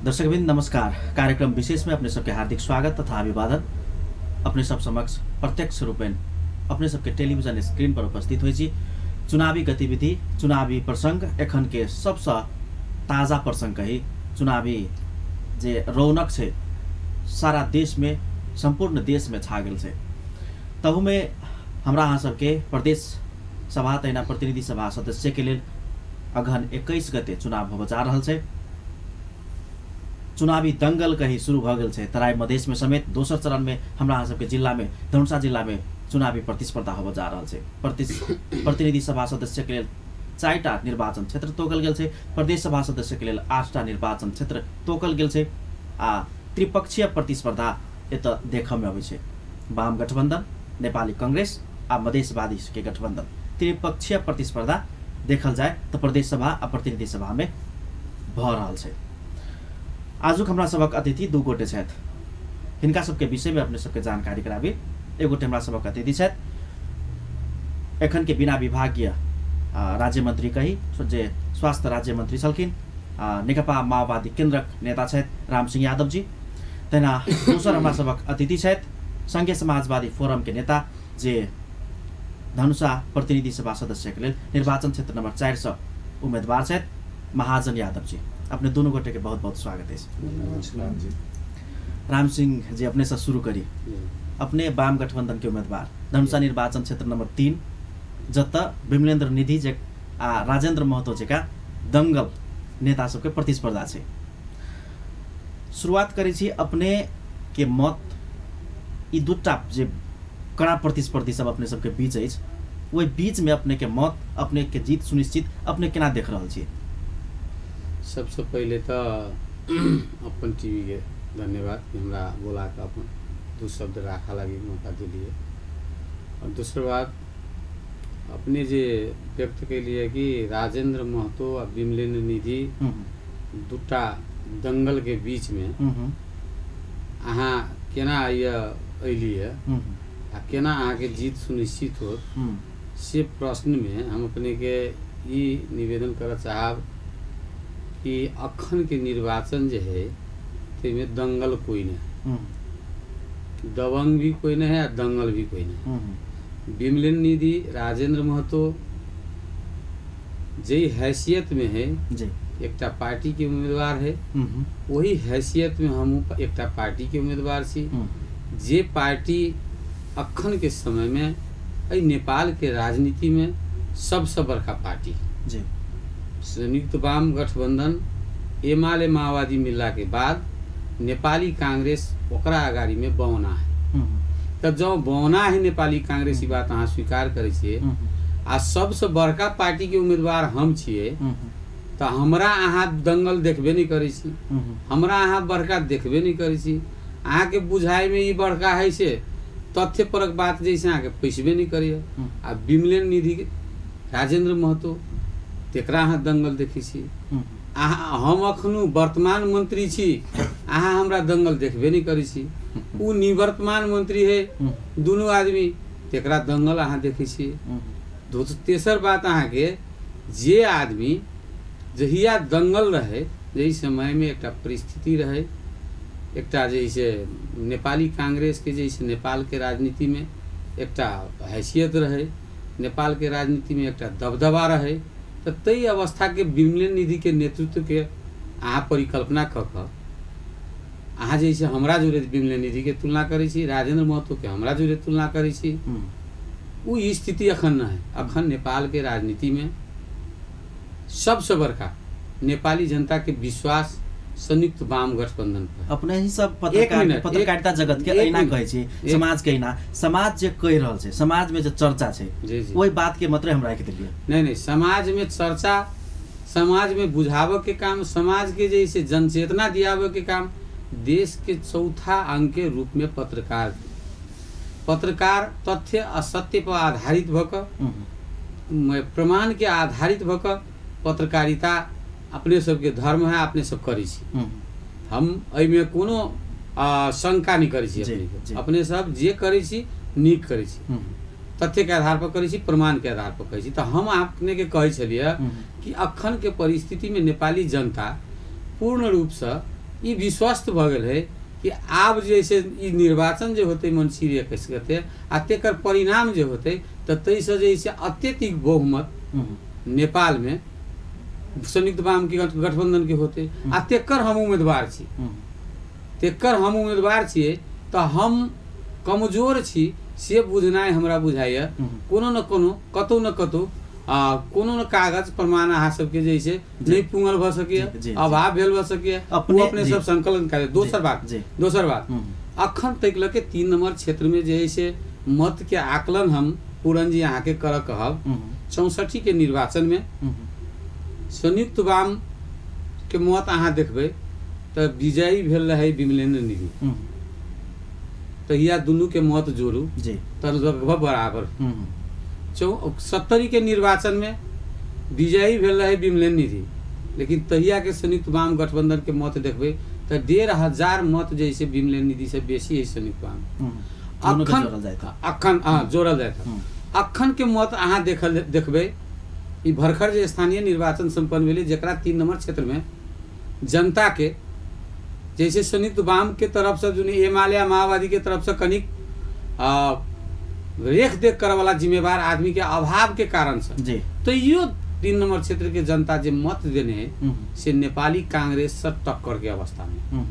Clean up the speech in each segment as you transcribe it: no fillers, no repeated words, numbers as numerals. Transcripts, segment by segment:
दर्शकवृन्द नमस्कार। कार्यक्रम विशेष में अपने सबके हार्दिक स्वागत तथा अभिवादन। अपने सब समक्ष प्रत्यक्ष रूपेण अपने सबके टेलीविजन स्क्रीन पर उपस्थित होइ छी। चुनावी गतिविधि, चुनावी प्रसंग, एखन के सबसँ ताज़ा प्रसंग कही चुनावी जे रौनक छै सारा देश में, संपूर्ण देश में छा गेल छै। तहूमे हमरा अहाँ सबके प्रदेश सभा तहिना प्रतिनिधि सभा सदस्य के लेल अगहन 21 गते चुनाव होबऽ जा रहल छै। चुनावी दंगल कही शुरू भऽ गेल छै। तराई मधेश में समेत दोसर चरण में हमरा अहाँ सबके जिला में, धनुषा जिला में चुनावी प्रतिस्पर्धा होबऽ जा रहल छै। प्रतिनिधि सभा सदस्य के लेल 4टा निर्वाचन क्षेत्र तोकल गेल छै। प्रदेश सभा सदस्य के लेल 8टा निर्वाचन क्षेत्र तोकल गेल छै। आ त्रिपक्षीय प्रतिस्पर्धा एतऽ देखऽ में अबै छै। वाम गठबंधन, नेपाली कांग्रेस आ मधेशवादी के गठबंधन, त्रिपक्षीय प्रतिस्पर्धा देखल जाय तऽ प्रदेश सभा आ प्रतिनिधि सभा में भऽ रहल छै। आजुक हमरा सबक अतिथि 2 गोटे छथि। हिनका सबके विषय में अपने सबके जानकारी कराबी। एक गोटे हमरा सबक अतिथि छथि, एखन के बिना विभागीय राज्य मंत्री कही जे स्वास्थ्य राज्य मंत्री छलखिन, नेकपा माओवादी केन्द्रक नेता छथि राम सिंह यादव जी। तहिना दोसर हमरा सबक अतिथि छथि संघीय समाजवादी फोरम के नेता जे धनुषा प्रतिनिधि सभा सदस्य के लेल निर्वाचन क्षेत्र नंबर 4 से उम्मीदवार छथि महाजन यादव जी। अपने दोनों गोटे के बहुत बहुत स्वागत है। राम सिंह जी, अपने से शुरू करी। अपने वाम गठबंधन के उम्मीदवार धनुषा निर्वाचन क्षेत्र नंबर 3 जतऽ विमलेन्द्र निधि जे आ राजेंद्र महतो जकाँ दंगल नेता सबके प्रतिस्पर्धा छै। शुरुआत करै छी अपने के मत, ई दूटा जे कड़ा प्रतिस्पर्धी सब अपने सबके बीच अछि, ओहि बीच में अपने के मत, अपने के जीत सुनिश्चित अपने केना देख रहल छी? सबसे पहले तो अपन टीवी के धन्यवाद कि हमरा बोला के अपन 2 शब्द राखा लगी मौका दिलिए। और दूसरा बात, अपने जे व्यक्त के लिए कि राजेंद्र महतो और विमलेन्द्र निधि दूटा दंगल के बीच में अहाँ केना अलिए आ केना अहाँके जीत सुनिश्चित होत, से प्रश्न में हम अपने के ई निवेदन करऽ चाहब कि अखन के निर्वाचन जे है तमे दंगल कोई नहीं, दबंग भी कोई नहीं है आ दंगल भी कोई नहीं। विमलेन्द्र निधि, राजेंद्र महतो जे हैसियत में है, एकटा पार्टी के उम्मीदवार है, वही हैसियत में हम एकटा पार्टी के उम्मीदवार छी। जे पार्टी अखन के समय में एहि नेपाल के राजनीति में सबसे बड़का पार्टी जी संयुक्त वाम गठबंधन एमाले माओवादी मिलला के बाद नेपाली कांग्रेस ओकरा अगाड़ी में बौना है। तो जो बौना है नेपाली कांग्रेस, ई बात अहाँ स्वीकार करै छियै आ सबसे बड़का पार्टी के उम्मीदवार हम छियै, तो हमरा अहाँ दंगल देखबे नहीं करै छी, हमरा अहाँ बड़का देखबे नहीं करै छी। अहाँके बुझाइमे ई बड़का है से तथ्य परक बात जैसे अहाँके पैसबे नहीं करैए। आ विमलेन्द्र निधि, राजेंद्र महतो तेकरा अहाँ दंगल देखै छी। अहाँ, हम अखनु वर्तमान मंत्री छी, अहाँ हमरा दंगल देखबे नहीं करै छी। उ निवर्तमान मंत्री है, दुनू आदमी तेकरा दंगल अहाँ देखै छी। तेसर बात, अहाँके जे आदमी जहिया दंगल रहे, जाहि समय में एकटा परिस्थिति रहे, एकटा जैसे नेपाली कांग्रेस के जैसे नेपाल के राजनीति में एकटा हैसियत रहे, नेपाल के राजनीति में एकटा दबदबा रहे, तो तै अवस्था के विमलेन्द्र निधि के नेतृत्व के अहाँ परिकल्पना कऽ कऽ अहाँ जैसे हमरा जोड़े विमलेन्द्र निधि के तुलना करै छी, राजेंद्र महतो के हमरा जोड़े तुलना करै छी, उ स्थिति अखन न है। अखन नेपाल के राजनीति में सबसे बड़का नेपाली जनता के विश्वास संयुक्त वाम गठबंधन पर। अपने ही सब पत्रकारिता जगत के ऐना कहै छी, समाज के ऐना, समाज जे कहि रहल छै, समाज में जे चर्चा छै, ओहि बात के मात्रै हम राखि देलियै। नहीं नहीं, समाज में चर्चा, समाज में बुझाबऽ के काम, समाज के जैसे जनचेतना दियाबऽ के काम देश के चौथा अंग के रूप में पत्रकार, पत्रकार तथ्य असत्य पर आधारित भऽ कऽ, प्रमाण के आधारित भऽ कऽ पत्रकारिता अपने सबके धर्म है, अपने सब करै छी। हम एहिमे कोनो शंका नहीं करै छी, अपने सब जे करै छी नीक करै छी, तथ्य के आधार पर करै छी, प्रमाण के आधार पर करै छी। तो हम अपने के कहै छलियै कि अखन के परिस्थिति में नेपाली जनता पूर्ण रूप से ई विश्वस्त भऽ गेल है कि आब जे से ई निर्वाचन जे होतै मङ्सिर 21 गते आ तेकर परिणाम जे होतै तऽ ताहिसँ जे से अत्यधिक बहुमत नेपालमे संयुक्त वाम के गठबंधन के होते आ तेकर हम उम्मीदवार छी, तेकर हम उम्मीदवार छियै तऽ हम कमजोर छी से बुझनाइ हमरा बुझाइए। कोनो न कोनो कतौ न कतौ आ कोनो न कागज प्रमाण अहाँ सबके जे से नहि पुंगल भऽ सकैए, अभाव भेल भऽ सकैए, अपने सब संकलन कर। दोसर बात, दोसर बात अखन तक लऽ के 3 नंबर क्षेत्र में जे से मत के आकलन हम पूरन जी अहाँके करऽ कहब 64 के निर्वाचन में संयुक्त वाम के मत अहाँ देखबै तऽ विजयी भेल रहे विमलेन्द्र निधि, तहिया दुनू के मत जोड़ू तऽ लगभग बराबर। 70 के निर्वाचन में विजयी भेल रहे विमलेन्द्र निधि, लेकिन तहिया के संयुक्त वाम गठबंधन के मत देखबै तऽ 1500 मत जैसे विमलेन्द्र निधि से बेसी है संयुक्त वाम। अखन अखन हाँ जोड़ल जाए अखन के मत अहाँ देखबै ई भरखर जे स्थानीय निर्वाचन सम्पन्न भेलै जकरा 3 नंबर क्षेत्र में जनता के जैसे संयुक्त वाम के तरफ से जो एमाले आ माओवादी के तरफ से कनिक रेख देख करे वाला जिम्मेवार आदमी के अभाव के कारण से तैयो 3 नंबर क्षेत्र के जनता जे मत देने है से नेपाली कांग्रेस से टक्कर के अवस्था में।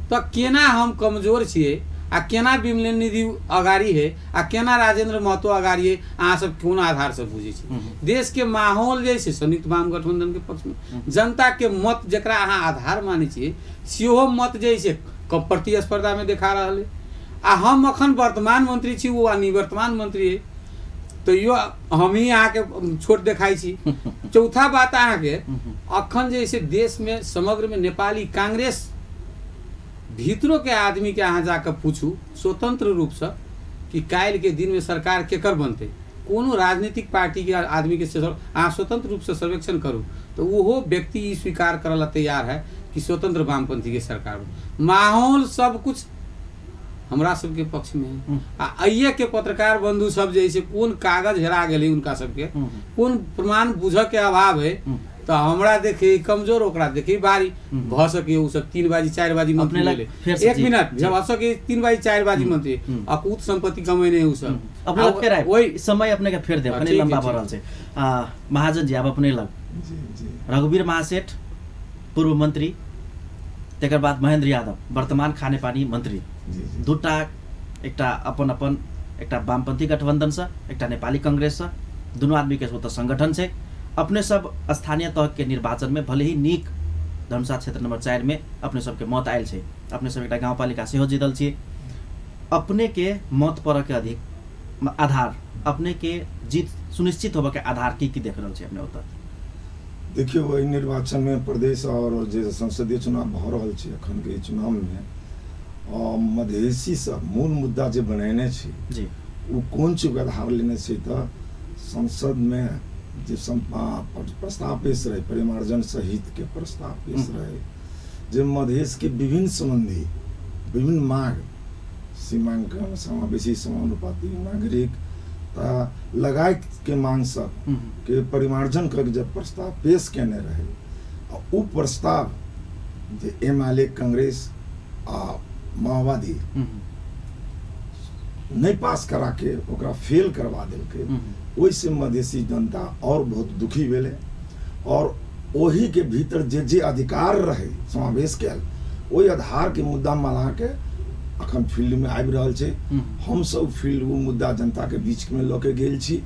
तो केना हम कमजोर छियै आ केना विमलेन्द्र निधि अगाड़ी है आ केना राजेंद्र महतो अगाड़ी है, अहाँ सब कोन आधार से बुझै छी? देश के माहौल जे छै संयुक्त वाम गठबंधन के पक्ष में, जनता के मत जकरा अहाँ आधार मानै छियै सेहो मत जे छै प्रतिस्पर्धा में देखा रहल है। आ हम अखन वर्तमान मंत्री छी, वो निवर्तमान मंत्री है, तैयो हम ही अहाँके छोट देखाइ छी। चौथा बात अहाँके अखन जे छै देश में समग्र में नेपाली कांग्रेस भीतरों के आदमी के अहाँ जाकर पूछू स्वतंत्र रूप से कि काल्हि के दिन में सरकार केकर बनते, कोनो राजनीतिक पार्टी के आदमी के अहाँ स्वतंत्र रूप से सर्वेक्षण करू तो वो व्यक्ति ई स्वीकार करऽ ला तैयार है कि स्वतंत्र वामपंथी के सरकार बने। माहौल सब कुछ हमरा सबके पक्ष में है। आ अइये के पत्रकार बंधु सब जैसे कोन कागज हेरा गेलै उनका सबके, कोन प्रमाण बुझऽ के अभाव है, तो हमरा देखे कमजोर ओकरा देखे भारी भऽ सके उ सब 3 बाजी 4 बाजी मंत्री भेलै। एक मिनट जब सके 3 बाजी 4 बाजी मंत्री अकूत संपत्ति कमेने उ सब अपने लग फेर आए ओहि समय अपने के फेर देब, कनि लंबा भऽ रहल छै। महाजन जी आब अपने लग जी जी रघुवीर महासेठ पूर्व मंत्री, तकर बाद महेंद्र यादव वर्तमान खानेपानी मंत्री, दूटा एकटा अपन अपन एकटा वामपंथी गठबंधन से एकटा नेपाली कांग्रेस से दुनू आदमी के ओतऽ संगठन छै। अपने सब स्थानीय तह के निर्वाचन में भले ही नीक धनुषा क्षेत्र नंबर 4 में अपने सबके मत आयल छै, अपने सब एकटा गाउँपालिका सेहो जीतल छियै, अपने के मत पर के अधिक आधार अपने के जीत सुनिश्चित होबऽ के आधार की की देख रहल छै अपने ओतऽ? देखियौ एहि निर्वाचन में प्रदेश और जे संसदीय चुनाव भऽ रहल छै अखन के चुनाव में मधेसी सब मूल मुद्दा जे बनेने छै जी ओ कोन चीज के आधार लेने छै तऽ संसद में जे प्रस्ताव पेश रहे परिमार्जन सहित के प्रस्ताव पेश रहे जे मधेश के विभिन्न संबंधी विभिन्न मांग सीमांकन समावेशी समानुपाती नागरिक लगायत के मांग सब के परिमार्जन करके जब प्रस्ताव पेश केने रहे आ उ प्रस्ताव जे एमाले कांग्रेस आ माओवादी नहीं पास करा के ओकरा फेल करवा देलकै, ओहिसे मधेसी जनता और बहुत दुखी भेलै और ओही के भीतर जे जे अधिकार रहे समावेश कयल ओहि आधार के मुद्दा मना के अखन फील्ड में आबि रहल छै। हमसब फील्ड वो मुद्दा जनता के बीच में लऽ के गेल छी।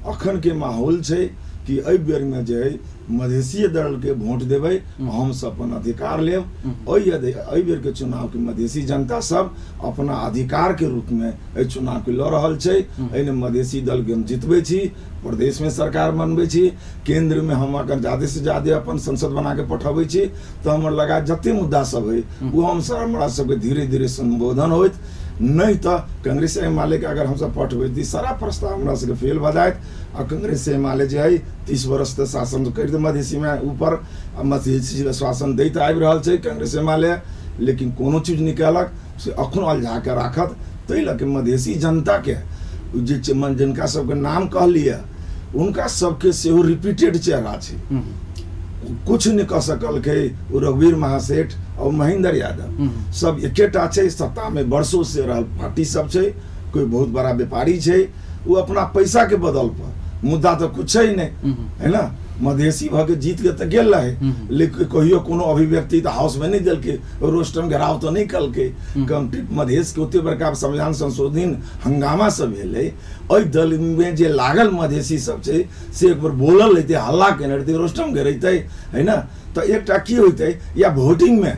अखन के माहौल छै कि एहि बेर में जे है मधेसीय दल के वोट देबै, हमसब अपन अधिकार लेब। एहि बेर के चुनाव के मधेसी जनता सब अपना अधिकार के रूप में एहि चुनाव के लऽ रहल छै। एहिमे मधेसी दल के हम जितबै छी, प्रदेश में सरकार बनबै छी, केंद्र में हम अगर ज्यादा से ज्यादा अपन संसद बना के पठबै छी तऽ हमर लगा जते मुद्दा सब है वो हमसब हमरा सबके धीरे धीरे संबोधन होइत। नहीं तो कांग्रेस एमाले के अगर हमसब पठबै तऽ सारा प्रस्ताव हमरा सबके फेल भऽ जायत। आ कांग्रेस एमाले जे है 30 वर्ष तक शासन करि मधेसी में ऊपर आ मधेसी शासन दैत आबि रहल छै कांग्रेस एमाले, लेकिन कोनो चीज निकालक से अखनो अलझा के राखत। ताहि लऽ के मधेसी जनता के जे जिनका सबके नाम कहलियै उनका सबके सेहो रिपीटेड चेहरा छै। कुछ नहीं कह सकलकै ओ रघुवीर महासेठ और महेंद्र यादव सब एकेटा छै। सत्ता में वर्षों से रहल पार्टी सब छै, कोई बहुत बड़ा व्यापारी छै, वो अपना पैसा के बदल पर मुद्दा तो कुछ है नहीं है ना। मधेसी भऽ के जीत के तऽ गेल रहे, लेकिन कहियो कोनो अभिव्यक्ति तऽ हाउस में नहीं देलकै, रोस्टम घेराव तऽ नहीं कलकै। कमटी मधेश के ओते बड़का संविधान संशोधन हंगामा सब भेलै, एहि दल में जे लागल मधेसी सब छै से एक बेर बोलल रहितै, हल्ला केने रहितै, रोस्टम घेरैतै है ना, तऽ एकटा की होइतै या वोटिंग में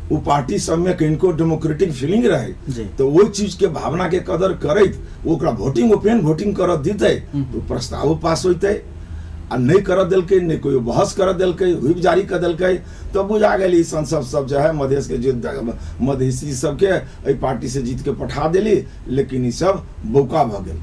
वो पार्टी सब में किनको डेमोक्रेटिक फीलिंग रहे तो वही चीज के भावना के कदर करैत ओकरा वोटिंग ओपन वोटिंग कर दितै तो प्रस्ताव पास होइतै। आ नहीं कर देलकै, नहीं कोई बहस कर देलकै, व्हिप जारी कर देलकै, तो बुझा गेल ई संसद सब जो है मधेश के मधेसी सबके एहि पार्टी से जीत के पठा देली, लेकिन ई सब बौका भऽ गेल,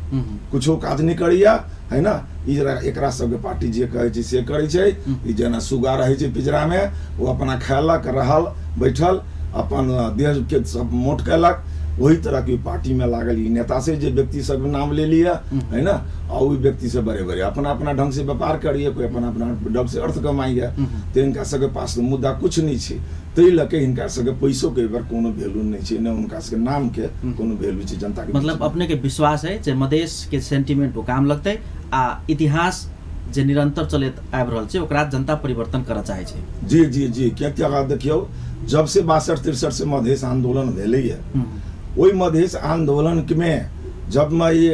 कुछो काज नहीं करैया है ना। ई एकरा सबके पार्टी जे कहै छै से करै छै। ई जेना सुगा रहै छै पिजरा में, ओ अपना खयलक रहल बैठल अपन देह के सब मोट कयलक, वही तरह के पार्टी में लागल ई नेता से जे व्यक्ति सब नाम ले लिया है ना, और वही व्यक्ति से बड़े बड़े अपना अपना ढंग से व्यापार करिए, कोई अपना अपना ढंग से अर्थ कमाइए, तो इनका सबके पास मुद्दा कुछ नहीं छै। ताहि लऽ के हिनका सबके पैसो के एहि कोनो वैल्यू नहीं छै, ने उनका सबके नाम के कोनो वैल्यू छै जनता के। मतलब अपने के विश्वास है जे मधेश के सेंटिमेंट वो काम लगतै आ इतिहास जे निरंतर चलैत आबि रहल छै ओकरा जनता परिवर्तन करऽ चाहै छै। जी जी जी, कियाकि देखियौ जब से 62-63 से मधेश आंदोलन भेलैए, ओहि मधेश आंदोलन में जब में ई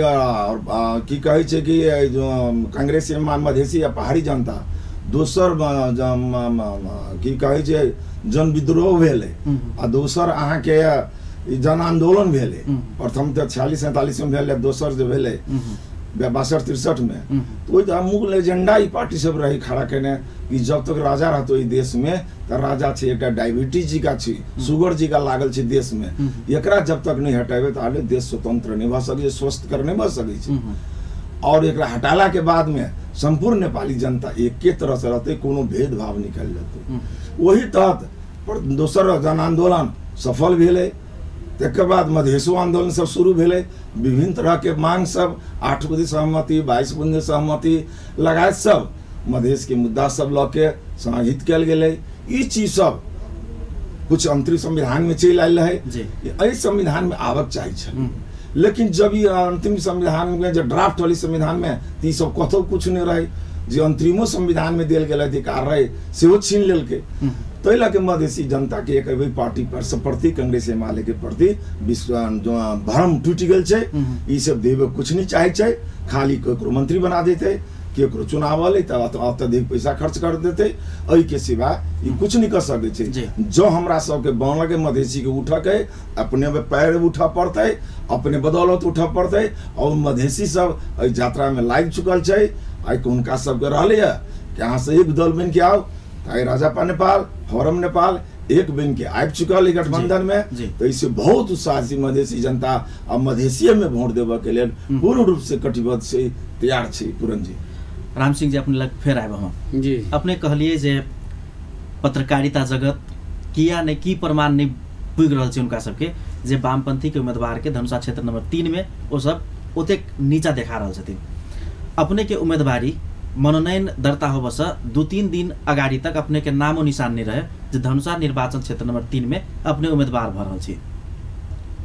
की कहै छै कि कांग्रेस मधेसी या पहाड़ी जनता दोसर की कहै छै जन विद्रोह भेलै आ दोसर अहाँके जन आंदोलन भेलै। प्रथम तऽ 46-47 में भेलै, दोसर जे भेलै 62-63 में, तो वही तो मूल एजेंडा ई पार्टी सब रही खड़ा केने कि जब तक राजा रहतो ई देश में तो राजा छै एकटा डायबिटीज जिका छै, शुगर जिका लागल छै देश में, एकरा जब तक नहीं हटेबै ताले देश स्वतंत्र नहीं भऽ सकै छै, स्वस्थ कर नहीं भऽ सकै छै। और एकरा हटाला के बाद में संपूर्ण नेपाली जनता एके तरह से रहतै, कोनो भेदभाव निकल जेतै। वही तहत पर दोसर जन आंदोलन सफल भेलै, तकर बाद मधेशो आंदोलन सब शुरू भेलै, विभिन्न तरह के मांग सब 8 बुंदी सहमति, 22 बुंदी सहमति लगायत सब मधेश के मुद्दा सब लऽ के समाहित कयल गेलै। ई चीज सब कुछ अंतरिम संविधान में चलि आयल रहै, एहि संविधान में आबक चाही छल, लेकिन जब ई अंतिम संविधान में जे ड्राफ्ट वाली संविधान में तऽ ई सब कतौ कुछ नहीं रहे, जे अंतरिमो संविधान में देल गेल अधिकार रहे सेहो छीन लेलकै। ताहि लऽ के मधेसी जनता के एक पार्टी पर सब प्रति कांग्रेस एमाले के प्रति विश्व भ्रम टूटि गेल छै। ई सब देवे कुछ नहीं चाहे छै, खाली केकरो मंत्री बना देतै, केकरो चुनाव अलै तऽ अत्यधिक पैसा खर्च कर देतै, एहिके सिवा ई कुछ नहीं कर सकै छै। जँ हमरा सबके बनलकै मधेसी के उठऽके, अपने पैर उठऽ पड़तै, अपने बदौलत उठऽ पड़तै। और मधेसी सब एहि यात्रा में लागि चुकल छै, आइ हुनका सबके रहलैए कि अहाँ से एक दल बनि के आउ, आइ राजापा नेपाल, फोरम नेपाल एक बनि के आबि चुकल है गठबंधन में, तो इससे बहुत उत्साह छै मधेसी जनता आ मधेसिए में वोट देबऽ के लेल पूर्ण रूप से कटिबद्ध छै, तैयार छै। पूरन जी, राम सिंह जी अपने लग फेर आयब हम। जी, अपने कहलिए जे पत्रकारिता जगत किया नहीं की प्रमाण नहीं पुगि रहल छै हुनका सबके जे वामपंथी के उम्मीदवार के धनुषा क्षेत्र नंबर 3 में ओ सब ओतेक नीचा देखा रहल छथिन। अपने के उम्मीदवारी मनोनयन दर्ता होबसँ 2-3 दिन अगाडि तक अपने के नामो निशान नहीं रहे जे धनुषा निर्वाचन क्षेत्र नंबर 3 में अपने उम्मीदवार भऽ रहल छी।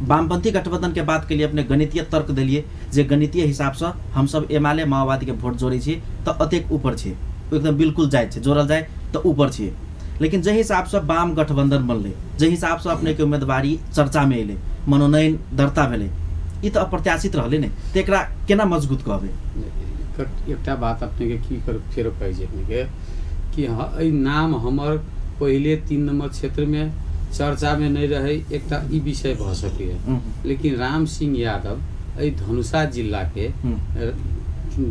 वामपंथी गठबंधन के बात के लिए अपने गणितीय तर्क दिलिए जे गणितीय हिसाबसँ हमसब एमाले माओवादी के वोट जोड़ै छी तऽ अतेक ऊपर छी, एकदम बिल्कुल जायज छै, जोड़ल जाय तऽ ऊपर छी। लेकिन जाहि हिसाबसँ वाम गठबंधन बनलै, जाहि हिसाबसँ अपने के उम्मीदवारी चर्चा में एलै, मनोनयन दर्ता भेलै, ई तऽ अप्रत्याशित रहलै ने, तऽ एकरा केना मजबूत कहबै? एकटा बात अपने के की कर फेर कहै छै अपने के कि एहि नाम हमर पहिले 3 नंबर क्षेत्र में चर्चा में नहीं रहे, एकटा ई विषय भऽ सकैए। लेकिन राम सिंह यादव एहि धनुषा जिला के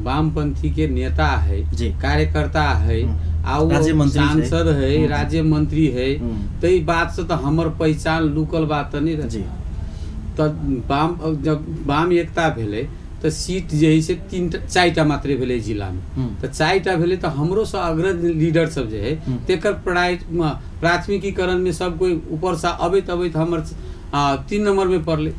वामपंथी के नेता है, कार्यकर्ता है, आ सांसद है, राज्य मंत्री है, तै बात से तो हमर पहचान लुकल बात तो नहीं रहे। तो वाम जब वाम एकता भेलै तो सीट जे है से 3-4 मात्रे भेलै जिला में, तो 4 भेलै तो हमरो से अग्रज लीडर सब जे है तेकर प्राथमिकीकरण में सब कोई ऊपर से अबैत अबैत हमर 3 नंबर में पड़लै।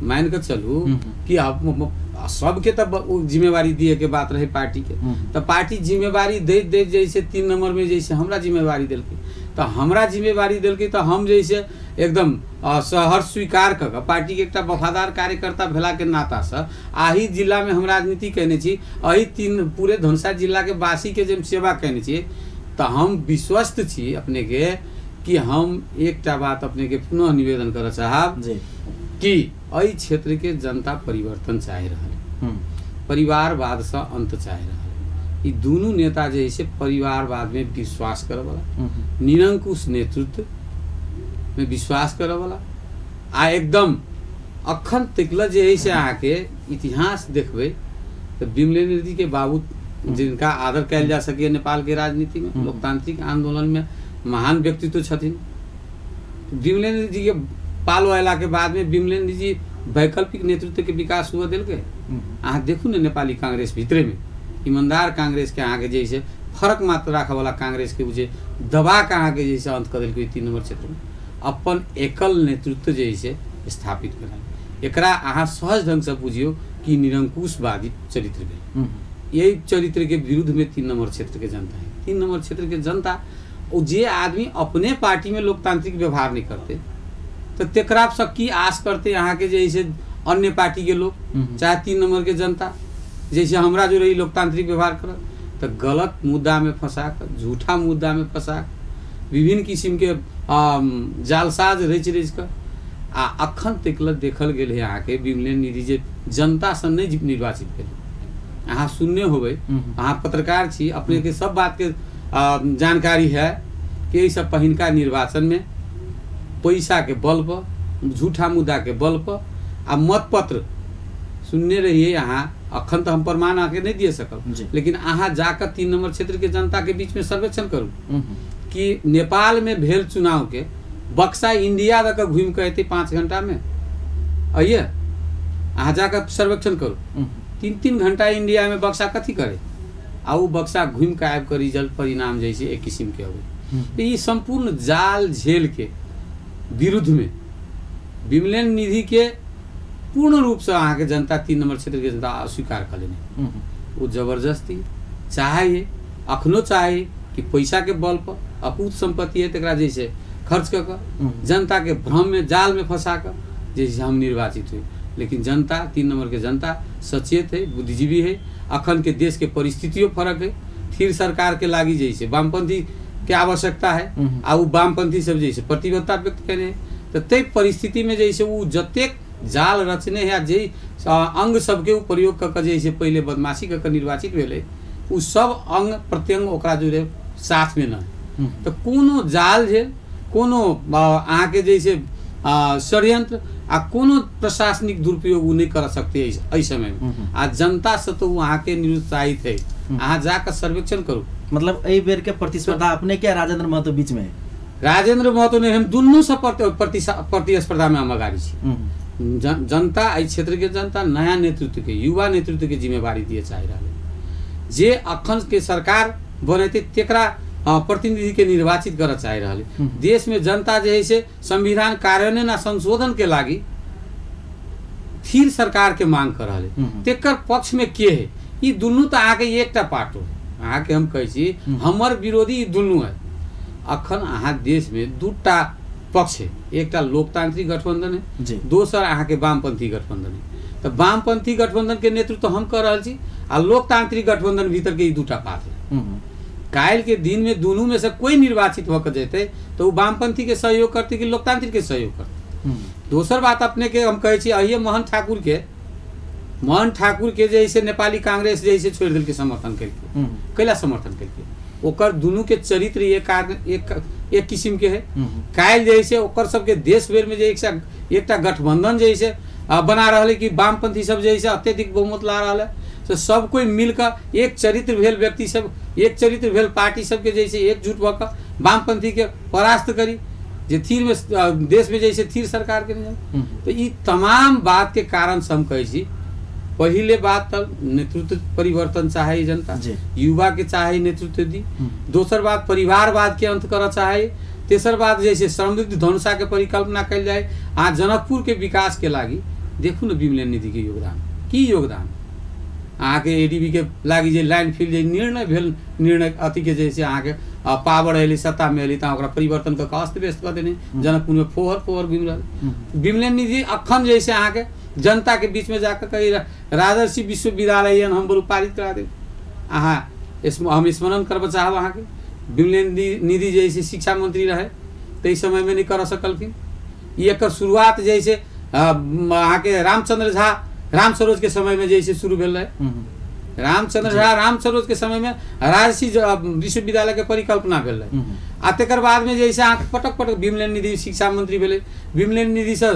मान के चलू कि अब सबके तब जिम्मेवारी दिए के बात रहे पार्टी के, तो पार्टी जिम्मेवारी दैत दैत जैसे 3 नंबर में जैसे हमरा जिम्मेवारी देलकै, तो हमरा जिम्मेवारी देलकै तो हम जैसे एकदम सहर्ष स्वीकार कऽ कऽ पार्टी के एकटा वफादार कार्यकर्ता भेला के नातासँ आही जिला में हम राजनीति कयने छी, एहि 3 पूरे धनुषा जिला के वासी के जे सेवा कयने छी, तो हम विश्वस्त छी अपने के कि हम एकटा बात अपने के पुनः निवेदन करऽ चाहब कि एहि क्षेत्र के जनता परिवर्तन चाहि रहल, परिवारवादसँ अंत चाहि रहल। ई दुनू नेता जे है परिवारवाद में विश्वास करऽवला, निरंकुश नेतृत्व में विश्वास करऽवला आ एकदम अखन तकल जे है से अहाँके इतिहास देखबै तऽ विमलेन्द्र जी के बाबू जिनका आदर कयल जा सकैए नेपाल के राजनीति में, लोकतांत्रिक आंदोलन में महान व्यक्तित्व छथिन, विमलेन्द्र जी के पालो अयला के बाद में विमलेन्द्र जी वैकल्पिक नेतृत्व के विकास हुआ देलकै। अहाँ देखू ने नेपाली कांग्रेस भीतरे में ईमानदार कांग्रेस के अहाँके जे से फरक मात्र राखऽवला कांग्रेस के जे दबा के अहाँके जे से अंत कऽ देलकै। 3 नंबर क्षेत्र में अपन एकल नेतृत्व जे से स्थापित केलक। एकरा अहाँ सहज ढंगसँ बुझियौ कि निरंकुशवादी चरित्र भेल। यही चरित्र के विरुद्ध में 3 नंबर क्षेत्र के जनता है। 3 नंबर क्षेत्र के जनता ओ जे आदमी अपने पार्टी में लोकतांत्रिक व्यवहार नहीं करते तो तेकरा से की आस करते अहाँके जे से अन्य पार्टी के लोग, चाहे 3 नंबर के जनता जैसे हमरा जो रही लोकतांत्रिक व्यवहार कर तो गलत मुद्दा में फंसा कर, झूठा मुद्दा में फंसा कर, विभिन्न किस्म के जालसाज रचि रचि कर आ अखन तक देखल गेल है अहाँके विमलेन्द्र निधि जे जनतासँ नहि निर्वाचित भेल। अहाँ सुनने होबै, अहाँ पत्रकार छी, अपने के सब बात के जानकारी है कि एहि सब पहिनका निर्वाचन में पैसा के बल पर, झूठा मुद्दा के बल पर आ मतपत्र सुनने रहिए अहाँ। अखन तो हम प्रमाण अहाँके नहीं दिए सकब, लेकिन अहाँ जाकर 3 नंबर क्षेत्र के जनता के बीच में सर्वेक्षण करू कि नेपाल में भेल चुनाव के बक्सा इंडिया दऽ कऽ घूमि कऽ एतै 5 घंटा में। अइए अहाँ जाकर सर्वेक्षण करू, 3-3 घंटा इंडिया में बक्सा कथी करे आ ओ बक्सा घूमि कऽ आबि कऽ रिजल्ट परिणाम जे छै एक किस्म के अबै। तऽ ई सम्पूर्ण जाल झेल के विरुद्ध में विमलेन्द्र निधि के पूर्ण रूपसँ अहाँके जनता 3 नंबर क्षेत्र के जनता अस्वीकार कऽ लेने। ओ जबरदस्ती चाहे अखनो चाहे कि पैसा के बल पर अकूत संपत्ति है तकरा जैसे खर्च कऽ कऽ जनता के भ्रम में जाल में फंसा कऽ जैसे हम निर्वाचित हुए। लेकिन जनता 3 नंबर के जनता सचेत है, बुद्धिजीवी है। अखन के देश के परिस्थितियों फरक है, थिर सरकार के लागी जैसे वामपंथी के आवश्यकता है आ उ वामपंथी सब जैसे प्रतिबद्धता व्यक्त केने है। तो तै परिस्थिति में जैसे उ जतेक जाल रचने है जे अंग सबके उ प्रयोग कऽ कऽ जैसे पहिले बदमाशी कऽ कऽ निर्वाचित भेलै उ सब अंग प्रत्यंग ओकरा जुड़े साथ में न है। तो कोनो जाल झेल, कोनो अहाँके जैसे षड्यंत्र आ कोनो प्रशासनिक दुरुपयोग उ नहीं कर सकते एहि समय में। आ जनता से तो उ अहाँके निरुत्साहित है। अहाँ जाकर सर्वेक्षण करू। मतलब एहि बेर के प्रतिस्पर्धा अपने के राजेंद्र महतो बीच में है? राजेंद्र महतो ने हम दुनू से प्रतिस्पर्धा में हम अगाडि छी। जनता एहि क्षेत्र के जनता नया नेतृत्व के, युवा नेतृत्व के जिम्मेवारी दिए चाहि रहल है। जे अखन के सरकार बनेतै तेकरा प्रतिनिधि के निर्वाचित करऽ चाहि रहल है। देश में जनता जे है से संविधान कार्यान्वयन आ संशोधन के लागी थिर सरकार के मांग कर रहल है, तेकर पक्ष में के है? ई दुनू तो अहाँके एकटा पार्ट हो। अहाँके हम कहै छी हमर विरोधी ई दुनू है। अखन अहाँ देश में दूटा पक्ष है, एकटा लोकतांत्रिक गठबंधन है, दोसर अहाँके वामपंथी गठबंधन है। तो वामपंथी गठबंधन के नेतृत्व हम कर रहल छी आ लोकतांत्रिक गठबंधन भीतर के ई दूटा पार्ट है। काल्हि के दिन में दुनू में से कोई निर्वाचित होकर जेतै तो उ वामपंथी के सहयोग करते कि लोकतांत्रिक के सहयोग करते। दोसर बात अपने के हम कहै छी अहिए मोहन ठाकुर के जैसे नेपाली कांग्रेस जैसे छोड़ि देलकै समर्थन केलकै, कैला समर्थन केलकै? ओकर दुनू के चरित्र एक किस्म के है। काल्हि जे है ओकर सबके देश भरि में जे एकटा गठबंधन जे है बना रहल है कि वामपंथी सब जे है अत्यधिक बहुमत ला रहल है, तो सब कोई मिलकर एक चरित्र भेल व्यक्ति सब, एक चरित्र भेल पार्टी सबके जैसे एकजुट भऽ कऽ वामपंथी के परास्त करी जे थिर में देश में जैसे थिर सरकार के नहीं। तो ई तमाम बात के कारण से हम कहै छी पहिले बात तब नेतृत्व परिवर्तन चाहे जनता, युवा के चाहे नेतृत्व दी। दोसर बात परिवारवाद के अंत करऽ चाहे। तेसर बात जैसे समृद्ध धनुषा के परिकल्पना कयल जाए आ जनकपुर के विकास के लागी देखू ने विमलेन निधिके योगदान की योगदान। अहाँके एडीबीके लागि जे लाइन फील्ड जे निर्णय भेल, निर्णय अथीके जे से अहाँके पावर अयलै, सत्तामे अयलै, तऽ ओकरा परिवर्तन कऽ कऽ अस्त व्यस्त कऽ देने, जनकपुरमे फोहर फोहर घुमि रहल। विमलेन निधि अखन जे से अहाँके जनताके बीचमे जाकऽ कही राजर्षि विश्वविद्यालय हम बरु पारित करा देब। अहाँ हम स्मरण करबऽ चाहब अहाँके, विमलेन निधि जे से शिक्षा मंत्री रहे ताहि समयमे नहि करऽ सकलखिन। ई एकर शुरुआत जे से अहाँके रामचंद्र झा राम सरोज के समय में जैसे शुरू भेल रहे। रामचंद्र झा राम सरोज के समय में राजर्षि विश्वविद्यालय के परिकल्पना भेल रहे। आ तकर बाद में जैसे अहाँ पटक पटक विमलेन निधि शिक्षा मंत्री भेलै, विमलेन निधि से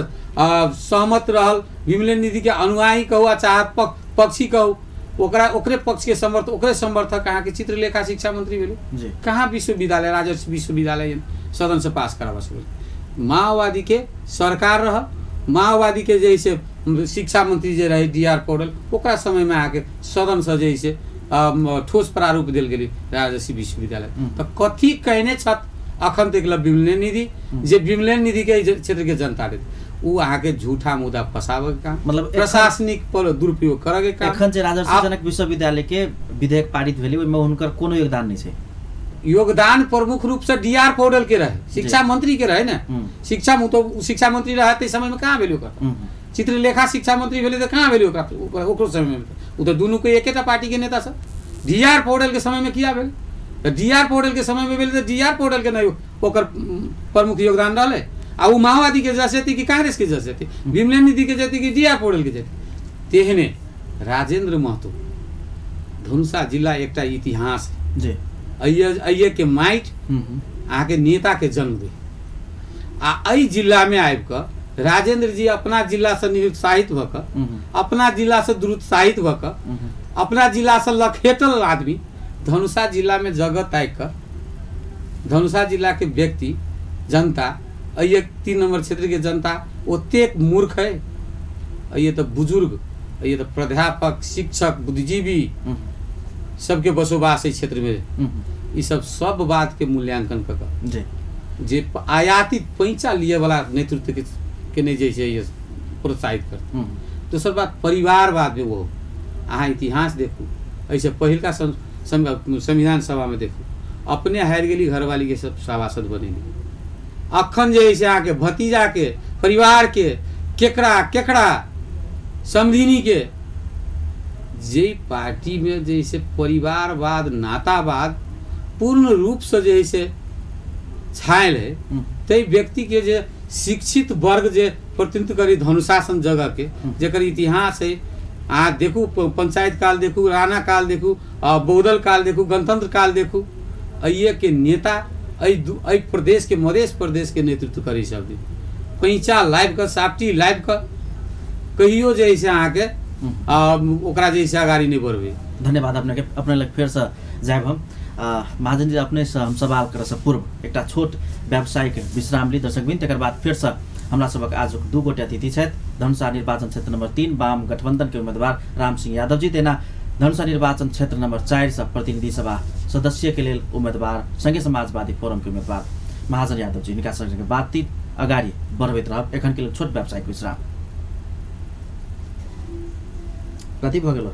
सहमत रहल, विमलेन निधि के अनुयायी कहू आ चाहे पक्षी कहू, ओकरा ओकरे पक्ष के समर्थ ओकरे समर्थक अहाँके चित्रलेखा शिक्षा मंत्री भेलै। कहाँ विश्वविद्यालय राजर्षि विश्वविद्यालय सदन से पास कराबऽ सकल। माओवादी के सरकार रहल, माओवादी के जैसे शिक्षा मंत्री जे रहे डी आर पौडेल, ओकरा समय में अहाँके सदन से जैसे ठोस प्रारूप देल गेलै राजर्षि विश्वविद्यालय। तऽ कथी कहने छथि अखन तक ल विमलेन निधि, जे विमलेन निधि के क्षेत्र के जनता दे उ अहाँके झूठा मुद्दा फंसाबऽ के काम, मतलब प्रशासनिक पर दुरुपयोग करऽ के काम। एखन जे राजर्षि जनक विश्वविद्यालय के विधेयक पारित भेलै ओहिमे हुनकर कोनो योगदान नहि छै। योगदान प्रमुख रूप से डी आर पौडेल के रहे, शिक्षा मंत्री के रहे ने। शिक्षा तो शिक्षा मंत्री रहे ताहि समय में कहाँ भेलै ओकर, चित्रलेखा शिक्षा मंत्री भेलै तऽ कहाँ भेलै ओकरा ओकरो समय में। ओ तऽ दुनू के एकेटा पार्टी के नेता सब। डी आर पौडेल के समय में किया भेल, तऽ डी आर पौडेल के समय में भेलै तऽ डी आर पौडेल के नहि ओकर प्रमुख योगदान रहलै। आ ओ माओवादी के जैसे कि कांग्रेस के जैसे, विमलेन निधि के जैसे कि डी आर पौडेल के जैसे। तेहने राजेंद्र महतो धनुषा जिला एकटा इतिहास जी, अइये के माटि अहाँके नेता के जन्म दे। आ एहि जिलामे आबि कऽ राजेंद्र जी अपना जिलासँ निरुत्साहित भऽ कऽ, अपना जिलासँ दुरुत्साहित भऽ कऽ, अपना जिलासँ लखेटल आदमी धनुषा जिलामे जगह ताकि कऽ धनुषा जिलाके व्यक्ति जनता, अइये 3 नंबर क्षेत्रके जनता ओतेक मूर्ख है, अइये तऽ बुजुर्ग, अइये तऽ प्राध्यापक, शिक्षक, बुद्धिजीवी सबके बसोबास एहि क्षेत्रमे। ई सब सब बातके मूल्यांकन कऽ कऽ जे आयातित पैंचा लिएवला नेतृत्व के नहि जे छै प्रोत्साहित करतै। दोसर बात परिवारवादमे वो अहाँ इतिहास देखू, एहिसँ पहिलका संविधान सभामे देखू, अपने हारि गेली घरवालीके सब सभासद बनेली। अखन जे है अहाँके भतीजाके परिवारके केकरा केकरा समधिनीके जे पार्टी में जैसे परिवारवाद नातावाद पूर्ण रूप से जे से छायल है, तै व्यक्ति के जे शिक्षित वर्ग जे प्रतिनिधित्व करी धनुषासन जगह के जेकर इतिहास है, अहाँ देखू पंचायत काल देखू, राणा काल देखू, बहुदल काल देखू, गणतंत्र काल देखू, अइये के नेता एहि प्रदेश के मधेश प्रदेश के नेतृत्व करी सब दिन पैंचा लाबि कऽ सापटी लाबि कऽ कहियो जे है अहाँके ओकरा जे है अगाडि नहि बढ़बै। धन्यवाद अपने के। अपने लग फेरसँ जायब हम। महाजन जी, अपनेसँ हम सवाल करऽसँ पूर्व एकटा छोट व्यावसायिक विश्राम ली दर्शकबिन, तकर बाद फेरसँ हमरा सबक आजुक दू गोटे अतिथि छथि। धनुषा निर्वाचन क्षेत्र नंबर 3 वाम गठबंधन के उम्मीदवार राम सिंह यादव जी, तेना धनुषा निर्वाचन क्षेत्र नंबर 4 से प्रतिनिधि सभा सदस्य के लेल उम्मीदवार संघीय समाजवादी फोरम के उम्मीदवार महाजन यादव जी, हिनका संगे बातचीत अगाडि बढ़बैत रहब। एखन के लेल छोट व्यावसायिक विश्राम। कति भऽ गेल?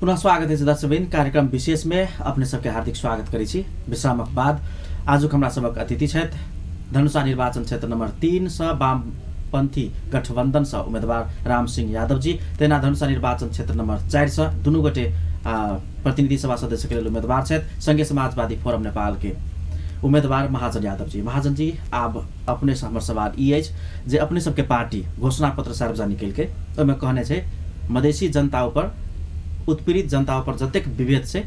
पुनः स्वागत है दर्शकवृन्द, कार्यक्रम विशेष में अपने सबके हार्दिक स्वागत करै छी। विश्रामक बाद आजुक हमरा सबक अतिथि छथि धनुषा निर्वाचन क्षेत्र नंबर 3 से वामपंथी गठबंधन से उम्मीदवार राम सिंह यादव जी, तेना धनुषा निर्वाचन क्षेत्र नंबर 4 से दुनू गोटे प्रतिनिधि सभा सदस्य के लेल उम्मीदवार छथि संघीय समाजवादी फोरम नेपाल के उम्मीदवार महाजन यादव जी। महाजन जी, आब अपने से हमर सवाल ई अछि जे अपने सबके पार्टी घोषणा पत्र सार्वजनिक केलकै, ओहिमे कहने छै मधेसी जनता ऊपर उत्पीड़ित जनता ऊपर जतेक विभेद छै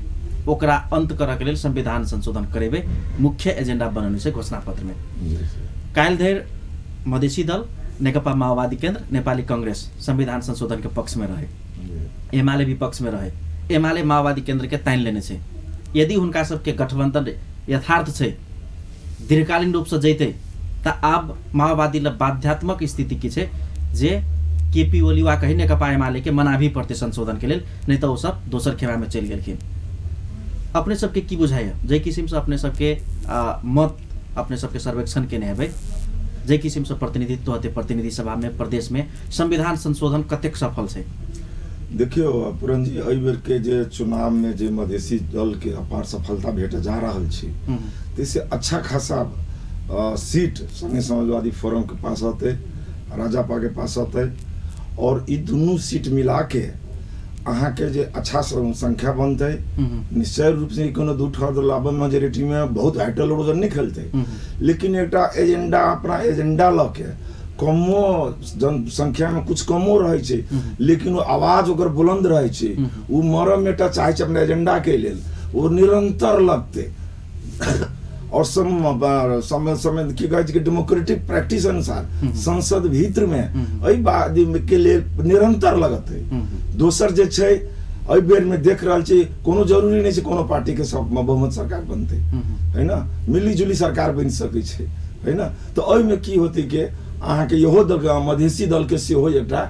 ओकरा अंत करऽ के लेल संविधान संशोधन करेबै मुख्य एजेंडा बनौने छै घोषणा पत्र में। काल्हि धरि मधेसी दल, नेकपा माओवादी केन्द्र, नेपाली कांग्रेस संविधान संशोधन के पक्ष में रहे, एमाले भी पक्ष में रहे, एमाले माओवादी केन्द्र के तानि लेने छै। यदि हुनका सबके गठबंधन यथार्थ छै, दीर्घकालीन रूप से जैतै, तऽ आब माओवादी ल बाध्यात्मक स्थिति की छै जे केपी ओली वा कहीं नेकपा एमाले के मना भी पड़तै संशोधन के लेल, नहीं तऽ ओ सब दोसर खेमा में चलि गेलखिन। अपने सबके की बुझाइए जाहि किसिम से अपने सबके मत अपने सबके सर्वेक्षण केने हेबै, जे किसिमसँ प्रतिनिधित्व होतै प्रतिनिधि सभामे प्रदेशमे, संविधान संशोधन कतेक सफल छै? देखियौ पूरन जी, एहि बेर के जे चुनाव में जे मधेसी दल के अपार सफलता भेट जा रहल छै, ताहिसँ अच्छा खासा सीट संघीय समाजवादी फोरम के पास अतै, राजापा के पास अतै, और ई दुनू सीट मिला के अहाँके जे अच्छा संख्या बनतै। निश्चय रूप से कोनो दू ठोर लाबऽ मेजोरिटी में बहुत वाइटल रोल नहीं खेलतै, लेकिन एकटा एजेंडा, अपना एजेंडा लऽ के कमो जनसंख्या में कुछ कमो रहै छै, लेकिन ओ आवाज ओकर बुलंद रहै छै। ओ मरम एकटा चाहै छै अपना एजेंडा के लेल, ओ निरंतर लगतै। और समय समय की कहै छै कि डेमोक्रेटिक प्रैक्टिस अनुसार संसद भीतर में एहि बात के लेल निरंतर लगतै। दोसर जे छै एहि बेर में देख रहल छी, कोनो जरूरी नहि छै कोनो पार्टी के सब बहुमत सरकार बनतै, है ना, मिली जुली सरकार बनि सकै छै, है ना। तऽ एहिमे की होतै कि अहाँके इहो दल, मधेसी दल के सेहो एकटा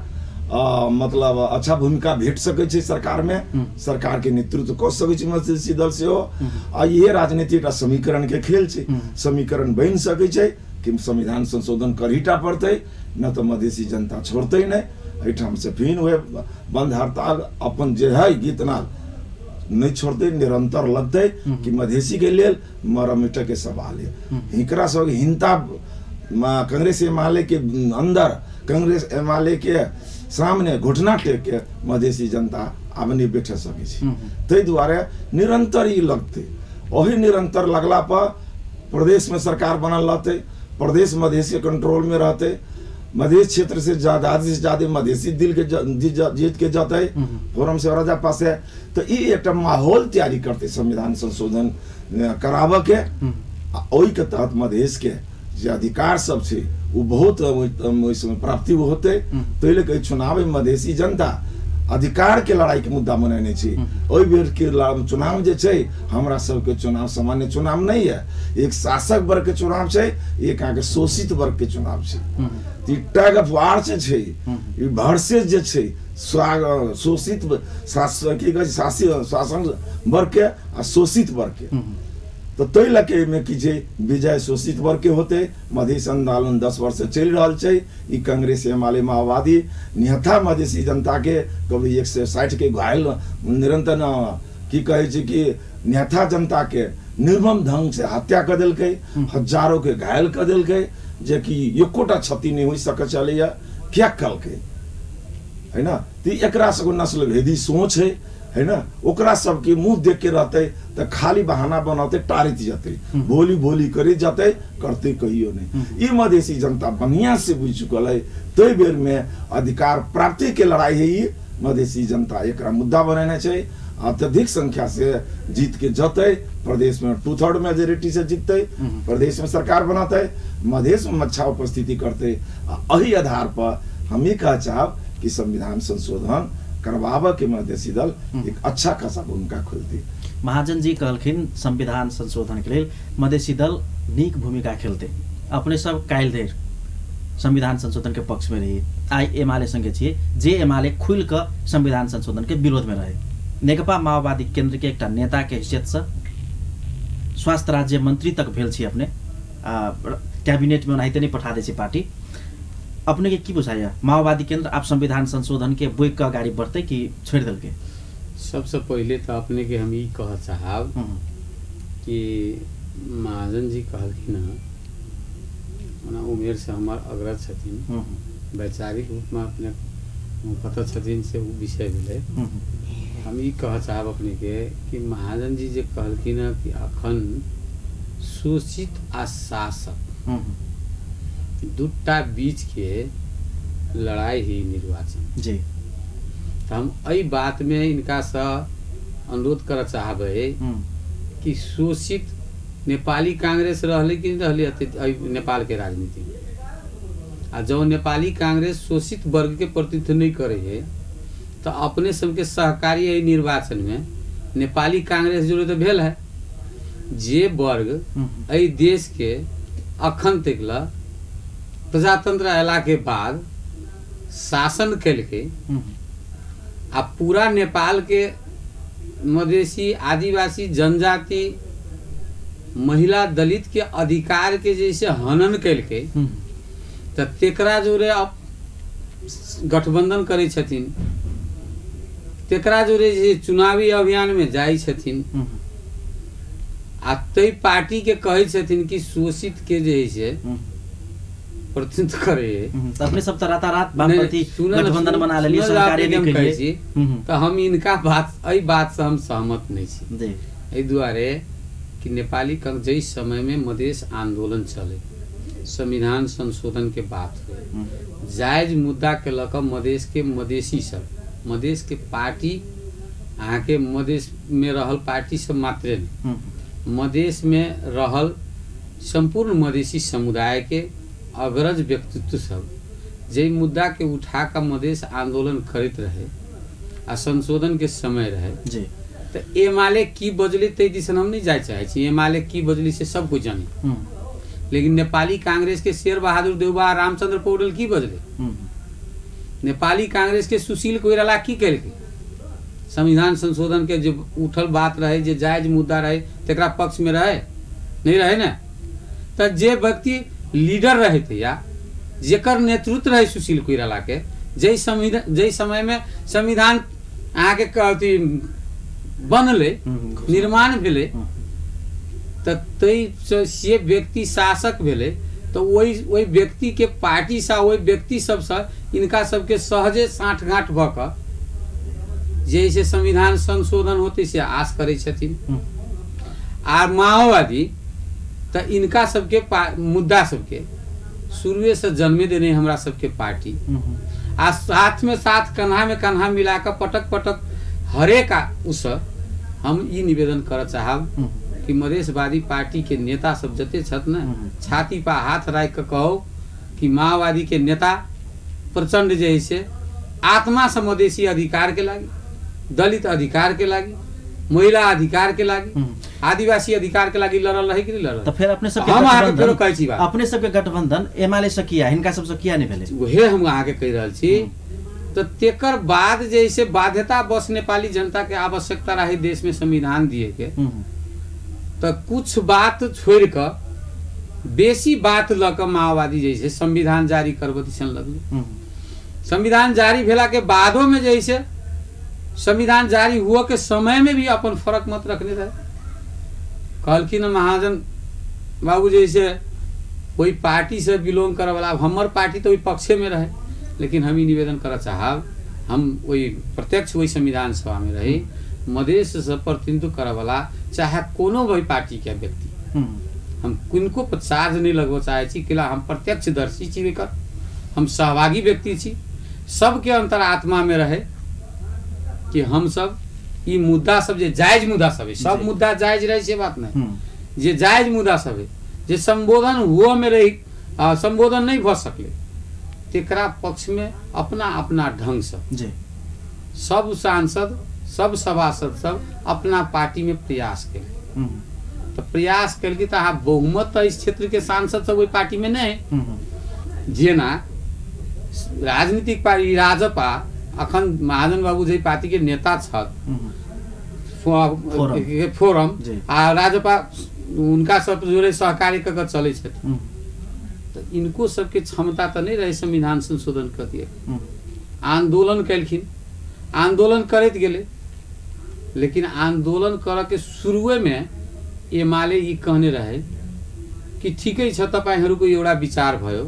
मतलब अच्छा भूमिका भेट सकै छै सरकार में, सरकार के नेतृत्व कऽ सकै छै मधेसी दल सेहो। आ इहे राजनीति एकटा समीकरण के खेल छै, समीकरण बनि सकै छै कि संविधान संशोधन करहीटा पड़तै, न तऽ मधेसी जनता छोड़तै नहि। एहिठाम से फिर वह बंद हड़ताल अपन जे है गीतनाद नहीं छोड़ते, निरंतर लगतै कि मधेसी के लेल मरम मिटे के सवाल है। हिकरा सब हिंता कांग्रेस एमाले के अंदर, कांग्रेस एमाले के सामने घुटना टेक के मधेसी जनता आब नहीं बैठ सकै छै। ताहि दुआरे निरंतर ई लगतै। ओही निरंतर लगला पर प्रदेश में सरकार बनल रहतै, प्रदेश मधेसी के कंट्रोल में रहतै, मधेश क्षेत्र से ज्यादा से ज्यादा मधेसी दिल के जीत के जतै फोरम से राजापा से, तो ई एकटा माहौल तैयारी करतै संविधान संशोधन कराबऽ के। ओहि के तहत मधेश के जे अधिकार सब छै ओ बहुत ओहि समय प्राप्ति होतै। ताहि लऽ कऽ चुनाव मधेसी जनता अधिकार के लड़ाई के मुद्दा बनेने छै। ओहि बेर के चुनाव जे छै हमरा सबके चुनाव सामान्य चुनाव नहीं है, एक शासक वर्ग के चुनाव छै, एक अहाँके शोषित वर्ग के चुनाव छै। ई टैग ऑफ वार जे छै, ई वर्सेस जे छै शोषित की कहै छै शासन वर्ग के आ शोषित वर्ग के, तो ताहि लऽ के एहिमे की छै विजय शोषित वर्ग के होतै। मधेश आंदोलन 10 वर्ष से चलि रहल छै। ई कांग्रेस एमाले माओवादी निहत्था मधेसी जनता के कभी 160 के घायल निरंतर की कहै छै कि निहत्था जनता के निर्मम ढंग से हत्या कऽ देलकै, हजारों के घायल कऽ देलकै, जेकि एकोटा क्षति नहि होइ सकै छलैया, किया कलकै, है ना। तऽ एकरा सबके नस्ल भेदी सोच है, है ना। ओकरा सबके मुँह देख के रहते तो खाली बहाना बनौते, टारित जते, भोली भोली करे जते, करते कहियो नहीं। ई मधेसी जनता बढ़िया से बुझ चुकल है। ताहि बेर में अधिकार प्राप्ति के लड़ाई है ई मधेसी जनता एकरा मुद्दा बनेने छै। अत्यधिक संख्या से जीत के जते, प्रदेश में 2/3 मेजोरिटी से जीतते, प्रदेश में सरकार बनते, मधेश में अच्छा उपस्थिति करते। एही आधार पर हम ई कह चाहब कि संविधान संशोधन करवाबऽ के मधेसी दल एक अच्छा खासा भूमिका खोलती। महाजन जी कहलखिन संविधान संशोधन के लेल मधेसी दल नीक भूमिका खेलते। अपने सब काल्हि धरि संविधान संशोधन के पक्ष में रही, आइ एमाले संगे छियै जे एमाले खुलि कऽ संविधान संशोधन के विरोध में रहे। नेकपा माओवादी केंद्र के एकटा नेता के हैसियत से स्वास्थ्य राज्य मंत्री तक भेल छी अपने, कैबिनेट में ओनाहिते नहीं पठा दै छै पार्टी। अपने के की बुझाइया माओवादी केंद्र आप संविधान संशोधन के बोइक के अगाडि बढ़तै कि छोड़ि देलकै? सबसे पहिले तो अपने के हम ई कह चाहब कि महाजन जी कहलखिन हँ, ओना उमेर से हमर अग्रज छथिन, वैचारिक रूप में अपने कतऽ छथिन से ओ विषय भेलै। हम ई कह चाहब अपने के कि महाजन जी जे कहलखिन हँ कि अखन शोषित आ शासक दूटा बीच के लड़ाई ही निर्वाचन जी। तो हम एहि बात में इनका से अनुरोध करऽ चाहबै कि शोषित नेपाली कांग्रेस रहलै कि नहीं रहलै नेपाल के राजनीति में, आ जब नेपाली कांग्रेस शोषित वर्ग के प्रतिनिधित्व नहीं करे है तो अपने सबके सहकारी एहि निर्वाचन में नेपाली कांग्रेस जुड़े तो भेल है। जे वर्ग एहि देश के अखन तक ला प्रजातंत्र अयला के बाद शासन केलकै आ पूरा नेपाल के मधेसी आदिवासी जनजाति महिला दलित के अधिकार के जैसे हनन केलकै, तऽ तेकरा जोरे अब गठबंधन करै छथिन, तेकरा जोरे जे चुनावी अभियान में जाइ छथिन आ तै पार्टी के कहै छथिन कि शोषित के जे है से प्रतिनिधित्व करे। अपने सब त रातारात वामपंथी गठबंधन बना लेलिए, सरकारे नहि करिए। तऽ हम इनका बात एहि बात से हम सहमत नहीं छी। एहि दुआरे कि नेपाली कांग्रेस जै समय में मधेश आंदोलन चले, संविधान संशोधन के बात हुए, जायज मुद्दा के लऽ कऽ मधेश के मधेसी सब, मधेश के पार्टी अहाँके मधेश में रहल पार्टी सब मात्रे नहीं, मधेश में रहल सम्पूर्ण मधेसी समुदाय के अग्रज व्यक्तित्व सब जे मुद्दा के उठा कऽ मधेश आंदोलन करैत रहे आ संशोधन के समय रहे जी। तो एमाले की बजली तै दिसन हम नहीं जाए चाहे छी, एमाले की बजली से सब कुछ जानी, लेकिन नेपाली कांग्रेस के शेर बहादुर देउबा रामचंद्र पौडेल की बजले, नेपाली कांग्रेस के सुशील कोइराला की केलकै, संविधान संशोधन के जो उठल बात रहे, जे जायज मुद्दा रहे तकरा पक्ष में रहे नहीं रहे ने। तो जे व्यक्ति लीडर रहे थे या जेकर नेतृत्व रहे सुशील कोइराला के, जै संविधान जै समय में संविधान अहाँके अथी बनलै, निर्माण भेलै, तऽ तै से व्यक्ति शासक भेलै, तऽ ओहि व्यक्ति के पार्टी सँ ओहि व्यक्ति सबसँ इनका सबके सहजे साँठगाँठ भऽ कऽ जे से संविधान संशोधन होतै से आश करै छथिन। आ माओवादी तऽ इनका सबके मुद्दा सबके शुरुए से जन्मे देने हमरा सबके पार्टी आ साथ में साथ कन्हा में कन्हा मिला कऽ पटक पटक हरेक उस हम ई निवेदन करऽ चाहब कि मधेशवादी पार्टी के नेता सब जते छथि ने, छाती पर हाथ राखि कऽ कहू कि माओवादी के नेता प्रचंड जे है से आत्मा से मधेसी अधिकार के लागि, दलित अधिकार के लागि, महिला अधिकार के लागि, आदिवासी अधिकार के लागि लड़ल रहे कि नहीं लड़ल? तो फिर अपने सबके हम अहाँके फेरो कहै छी बात, अपने सबके गठबंधन एमाले से किया, हिनका सबसे किया नहीं भेलै, उहे हम अहाँके कहि रहल छी। तो तेकर बाद जे से बाध्यता बस नेपाली जनता के आवश्यकता रहे देश में संविधान दिए के, तो कुछ बात छोड़ कऽ बेसी बात लऽ कऽ माओवादी जे से संविधान जारी करबऽ दिसन लगलै। संविधान जारी भेला के बादो में जे से संविधान जारी हुआ के समय में भी अपन फरक मत रखने रहे। कहलखिन महाजन बाबू जैसे ओहि पार्टी से बिलोंग करऽ वाला, हमर पार्टी तो ओहि पक्षे में रहे, लेकिन हम ई निवेदन करऽ चाहब, हम ओहि प्रत्यक्ष ओहि संविधान सभा में रही, मधेश से प्रतिनिधित्व करऽ वाला चाहे कोनो भी पार्टी के व्यक्ति, हम किनको पर चार्ज नहीं लगबऽ चाहै छी, किला हम प्रत्यक्षदर्शी छी, एकर हम सहभागी व्यक्ति छी, सबके अंतरात्मा में रहे कि हम सब ई मुद्दा सब जे जायज मुद्दा सब है, सब मुद्दा जायज रहे से बात नहीं, जे जायज मुद्दा सब है जे संबोधन हुआ में रही संबोधन नहीं भऽ सकले तेकरा पक्ष में अपना अपना ढंग से जी सब सांसद सब सभासद सब अपना पार्टी में प्रयास केलकै। तो प्रयास केलकै तऽ अहाँ बहुमत तऽ इस क्षेत्र के सांसद सब ओहि पार्टी में नहीं, जेना राजनीतिक पार्टी राजपा अखन महाजन बाबू जे पार्टी के नेता छथि फोरम आ राजपा उनका सब जोड़े सहकार्य कऽ चलै छथिन, तऽ इनको सबके क्षमता तऽ नहीं रहे संविधान संशोधन कर दिए। आंदोलन केलखिन, आंदोलन करैत गेलै, लेकिन आंदोलन करऽ के शुरुए में एमाले ई कहने रहे कि ठिकै छ तपाईहरूको एउटा विचार भयो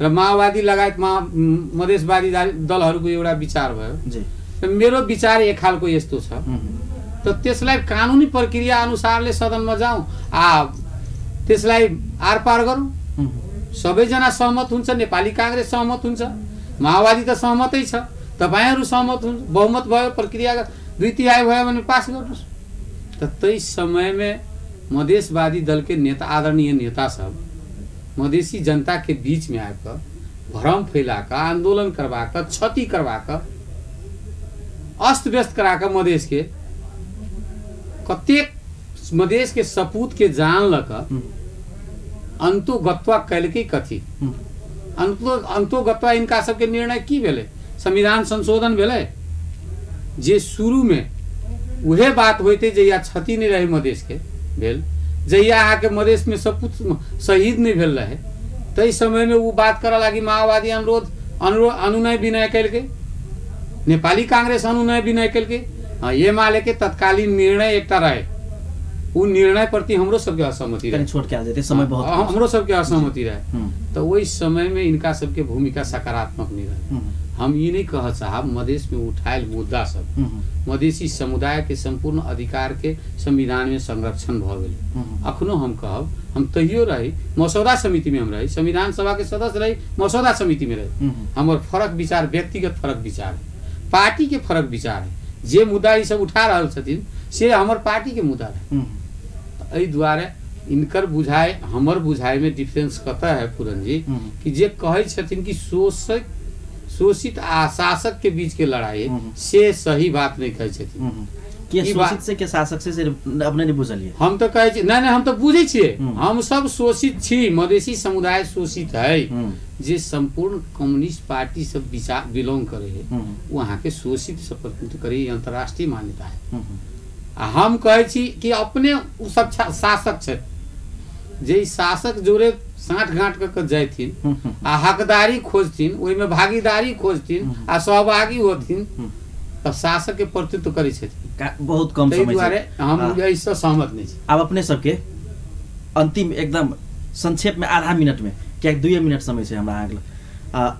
र माओवादी लगायत मधेशवादी दलहरूको एउटा विचार भयो, मेरो विचार एक खालको यस्तो छ, त त्यसलाई कानुनी प्रक्रिया अनुसारले सदनमा जाउँ आ त्यसलाई आरपार गरौँ, सबैजना सहमत हुन्छ, नेपाली काङ्ग्रेस सहमत हुन्छ, माओवादी त सहमतै छ, तपाईँहरू सहमत हुन्छ, बहुमत भयो, प्रक्रिया 2/3 भयो भने पास गर्नुहोस्। त त्यही समयमा मधेशवादी दल के नेता आदरणीय नेता सब मधेसी जनता के बीच में आबिकऽ भ्रम फैलाकऽ आंदोलन करवाकऽ क्षति करवाकऽ अस्त व्यस्त कराकऽ मधेश के कतेक मधेश के सपूत के जान लऽ कऽ अंतोगत्वा कैलकै कथी, अंतोगत्वा इनका सबके निर्णय की भेलै, संविधान संशोधन भेलै। जे शुरू में उहे बात होइतै जहिया क्षति नहीं रहे मधेश के भेल, जहिया अहाँके मधेशमे सपूत शहीद नहीं भेल रहे, ताहि समयमे ओ बात करऽ लागी माओवादी अनुरोध अनुनय विनय केलकै, नेपाली कांग्रेस अनुनय विनय केलकै। एमाले के तत्कालीन निर्णय एकटा रहे, उ निर्णय प्रति हमरो सबके असहमति रहे, छोट कयल जेतै समय बहुत, हमरो सबके असहमति रहे। तऽ ओहि समयमे इनका सबके भूमिका सकारात्मक नहीं रहे। हम ई नहीं कह चाहब मधेश में उठायल मुद्दा सब मधेसी समुदाय के संपूर्ण अधिकार के संविधान में संरक्षण भऽ गेलै। अखनो हम कहब, हम तहियो रही मसौदा समिति में, हम रही संविधान सभा के सदस्य रही, मसौदा समिति में रही। हमर फरक विचार, व्यक्तिगत फरक विचार है, पार्टी के फरक विचार है। जे मुद्दा ई सब उठा रहल छथिन से हमर पार्टी के मुद्दा है। एहि दुआरे इनकर बुझाए हमर बुझाए में डिफरेंस कतऽ है पूरन जी, कि जे कहै छथिन कि शोषित आ शासक के बीच के लड़ाई से सही बात नहीं कहै छथिन। के शोषित से के शासक से अपने नहीं बुझलिए? हम तो कहै छी नहीं नहीं, हम तो बुझै छियै, हम सब शोषित छी, मधेसी समुदाय शोषित है। जे संपूर्ण कम्युनिस्ट पार्टी सब विचार बिलोंग करे है वो अहाँ के शोषित सब प्रतिनिधित्व करे, अंतर्राष्ट्रीय मान्यता है। आ हम कहै छी कि अपने उ सब शासक छथि, जे शासक जोरे साँठ गाँठ कऽ के जयथिन आ हकदारी खोजथिन, ओहिमे भागीदारी खोजथिन आ सहभागी होथिन, तब शासक के प्रतिनिधित्व करै छथिन। बहुत कम समय दुआरे हम एहिसँ सहमत नहीं छी। आब अपने सबके अंतिम एकदम संक्षेप में आधा मिनट में, कियाकि 2 मिनट समय छै हमरा अहाँके,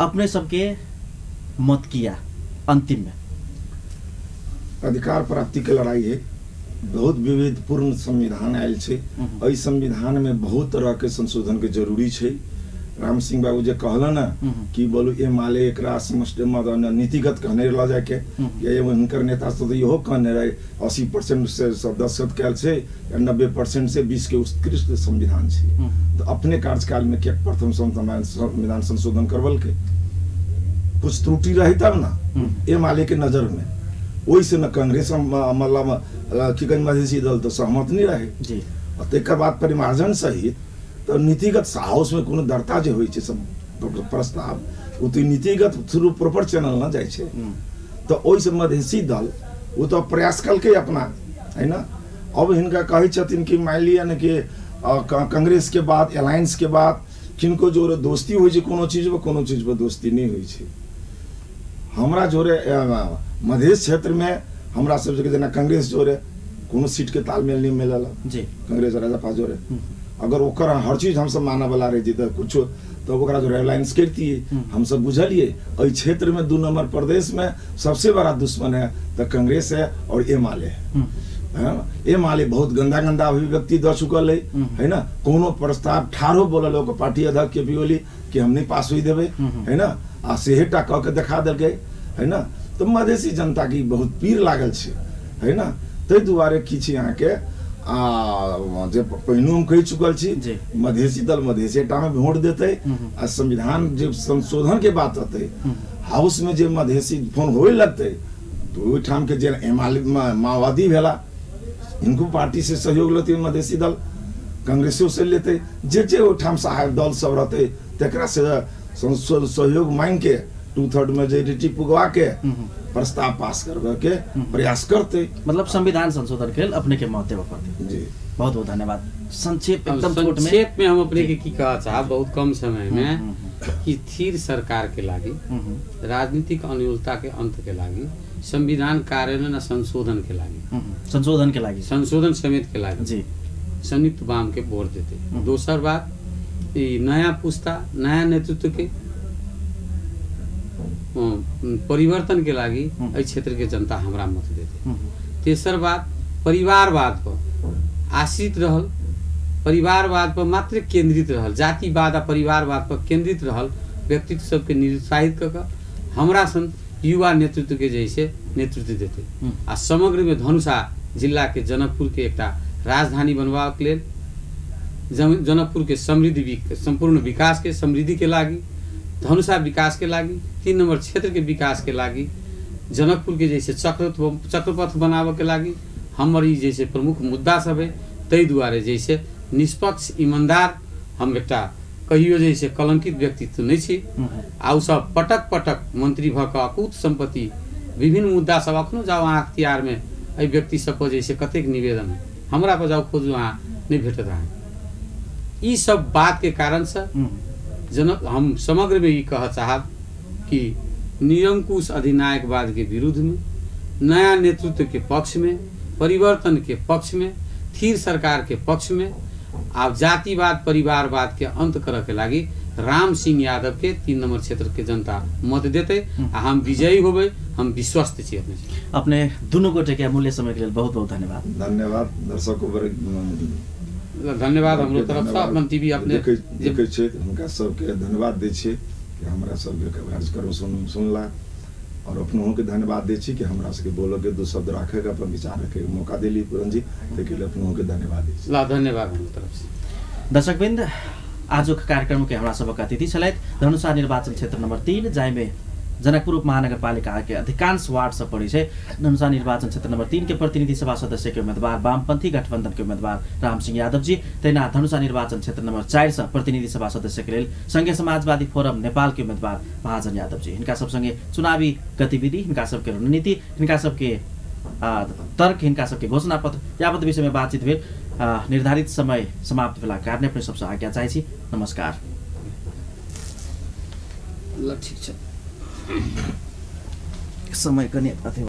अपने सबके मत किया अंतिम में? अधिकार प्राप्ति के लड़ाई है, बहुत विविधपूर्ण संविधान आयल छै। एहि संविधान में बहुत तरह के संशोधन के जरूरी छै। राम सिंह बाबू जे कहलन ना कि बोलू एमाले एकरा समष्टि नीतिगत कहने लऽ जाके, या हुनकर नेता सब इहो कहने रहे 80% से सब दस्तखत कयल छै या 90% से 20 के उत्कृष्ट संविधान छै। तऽ अपने कार्यकाल में किया प्रथम संविधान संशोधन करवलकै? कुछ त्रुटि रही तब ना एमाले के नजर में, ओहिसँ न कांग्रेस मतलब की कहै मधेसी दल तऽ सहमत नहीं रहे जी। तकर बाद परिमार्जन सहित तऽ नीतिगत हाउस में कोनो दर्ता जे होइ छै सब प्रस्ताव ओ तऽ नीतिगत थ्रू प्रॉपर चैनल न जाइ छै। तऽ ओहिसँ मधेसी दल ओ तऽ प्रयास केलकै अपना, है ना। अब हिनका कहै छथिन कि मानि लिअ ने कि कांग्रेस के बाद अलायंस के बाद किनको जोरे दोस्ती होइ छै कोनो चीज पर, कोनो चीज पर दोस्ती नहीं होइ छै। हमरा जोरे मधेश क्षेत्र में हमरा सब जेना कांग्रेस जोरे कोनो सीट के तालमेल नहीं मिलल जी, कांग्रेस राजपा जोरे अगर ओकर हर चीज हमसब मानऽ वाला रही तऽ कुछो तब ओकरा जोरे अलायंस करतियै। हमसब बुझलियै एहि क्षेत्र में 2 नंबर प्रदेश में सबसे बड़ा दुश्मन है तऽ कांग्रेस है और एमाले है। एमाले बहुत गंदा गंदा अभिव्यक्ति दऽ चुकल है, है ना। कोनो प्रस्ताव ठाढ़ो बोलल ओकर पार्टी अध्यक्ष के पी ओली कि हम नहीं पास हुई देबै, है ना, आ सेहेटा कऽ के देखा देलकै, है ना। तऽ मधेसी जनता के बहुत पीर लागल छै, है ना। ताहि दुआरे की छै अहाँके आ जे पहिनो हम कहि चुकल छी मधेसी दल मधेसेटा में वोट देतै आ संविधान जे संशोधन के बात अतै हाउस में जे मधेसी फोन होए लगतै तऽ ओहिठाम के जे एमाले माओवादी भेला हिनको पार्टी से सहयोग लेतै मधेसी दल, कांग्रेसो से लेतै, जे जे ओहिठाम सहायक दल सब रहतै तकरा से सहयोग मांगि के 2/3 मेजोरिटी पुगवा के प्रस्ताव पास करवे के प्रयास करते, मतलब संविधान संशोधन के अपने के मत देवे पड़ते जी। बहुत बहुत धन्यवाद। संक्षेप एकदम छोट में, संक्षेप में हम अपने के की कहा चाहब बहुत कम समय में कि स्थिर सरकार के लागी, राजनीतिक अनुकूलता के अंत के लागी, संविधान कार्यान्वयन संशोधन के लागी, संशोधन के लागी, संशोधन समेत के लागी जी संयुक्त वाम के वोट देते। दोसर बात नया पुस्ता नया नेतृत्व के परिवर्तन के लागी एहि क्षेत्र के जनता हमरा मत देते। तेसर बात परिवारवाद पर आश्रित रहल, परिवारवाद पर मात्र केंद्रित रहल, जातिवाद आ परिवारवाद पर केंद्रित रहल व्यक्तित्व सबके निरुत्साहित कऽ कऽ हमरा सन युवा नेतृत्व के जैसे नेतृत्व देते आ समग्र में धनुषा जिला के जनकपुर के एकटा राजधानी बनबाक लेल, जनकपुर के समृद्धि संपूर्ण विकास के समृद्धि के लागी, धनुषा विकास के लागी, 3 नंबर क्षेत्र के विकास के लागी, जनकपुर के जैसे चक्रपथ बनावे के लागी हमर ई जैसे प्रमुख मुद्दा सब है। ताहि दुआरे जैसे निष्पक्ष ईमानदार हम एकटा कहियो जैसे कलंकित व्यक्तित्व नहीं छी आ उ सब पटक पटक मंत्री भऽ कऽ अकूत संपत्ति विभिन्न मुद्दा सब अखनो जाओ अहाँ अख्तियार में एहि व्यक्ति सब पर जैसे कतेक निवेदन है, हमरा पर जाओ खोजू अहाँ नहीं भेटत अहाँ। ई सब बात के कारण से जनक हम समग्र में ई कह चाहब कि निरंकुश अधिनायकवाद के विरुद्ध में, नया नेतृत्व के पक्ष में, परिवर्तन के पक्ष में, थिर सरकार के पक्ष में, आब जातिवाद परिवारवाद के अंत करे के लागि राम सिंह यादव के 3 नंबर क्षेत्र के जनता मत देते आ हम विजयी होबै, हम विश्वस्त छी अपने। अपने दुनू गोटे के अमूल्य समय के लेल बहुत बहुत धन्यवाद। धन्यवाद दर्शक वर्ग, धन्यवाद हमरो तरफ से। अपन टीवी अपने देखै छै हुनका सबके धन्यवाद दै छियै कि हमरा सबके कार्यक्रम सुनला, और अपनों के धन्यवाद दै छी कि हमरा सबके बोलऽ के, दू शब्द राखे के, अपन विचार रखे के मौका देली पूरन जी, ताहिके लेल अपनों के धन्यवाद दै छी। ल धन्यवाद हमरो तरफ से। दर्शकवृन्द, आजुक कार्यक्रम के हमरा सबक अतिथि छलथि धनुषा निर्वाचन क्षेत्र नंबर 3, जाहिमे जनकपुर उपमहानगरपालिका के अधिकांश वार्ड सब पड़ै छै। धनुषा निर्वाचन क्षेत्र नंबर 3 के प्रतिनिधि सभा सदस्य के उम्मीदवार वामपंथी गठबंधन के उम्मीदवार राम सिंह यादव जी, तहिना धनुषा निर्वाचन क्षेत्र नंबर 4 से प्रतिनिधि सभा सदस्य के लेल संघीय समाजवादी फोरम नेपाल के उम्मीदवार महाजन यादव जी। हिनका सब संगे चुनावी गतिविधि, हिनका सबके रणनीति, हिनका सबके तर्क, हिनका सबके घोषणापत्र यावत विषय में बातचीत भेल। निर्धारित समय समाप्त भेलाक कारण अपने सबसँ आज्ञा चाहै छी। नमस्कार। ल ठीक छ, समय कनि अथी।